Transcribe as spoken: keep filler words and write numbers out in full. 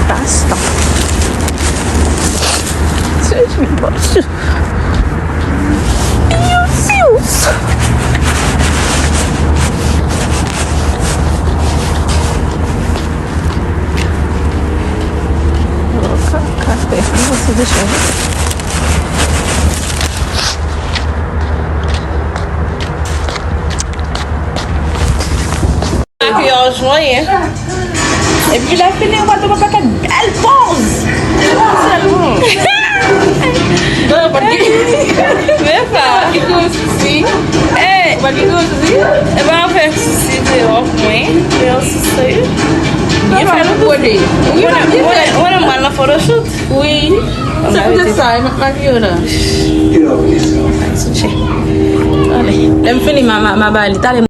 Basta. Seis mil votos. Meu Deus! Café, não vou se deixar. Makiyaj mwen ye. Epi lè fini, ou pral pran pakèt bèl pòz. Sèlman. Men pa. Ou pa gen gwo sousi? Eh. Ou pa gen gwo sousi? E pa fè sousi deyò mwen. Deyò sousi. Mwen fè nou pwode. Mwen, mwen, mwen al nan photoshoot. Wi. Se poutèt sa, e m ap makiye w la. Ale. Lè m fini, m a, m a, m a ba li. Talè.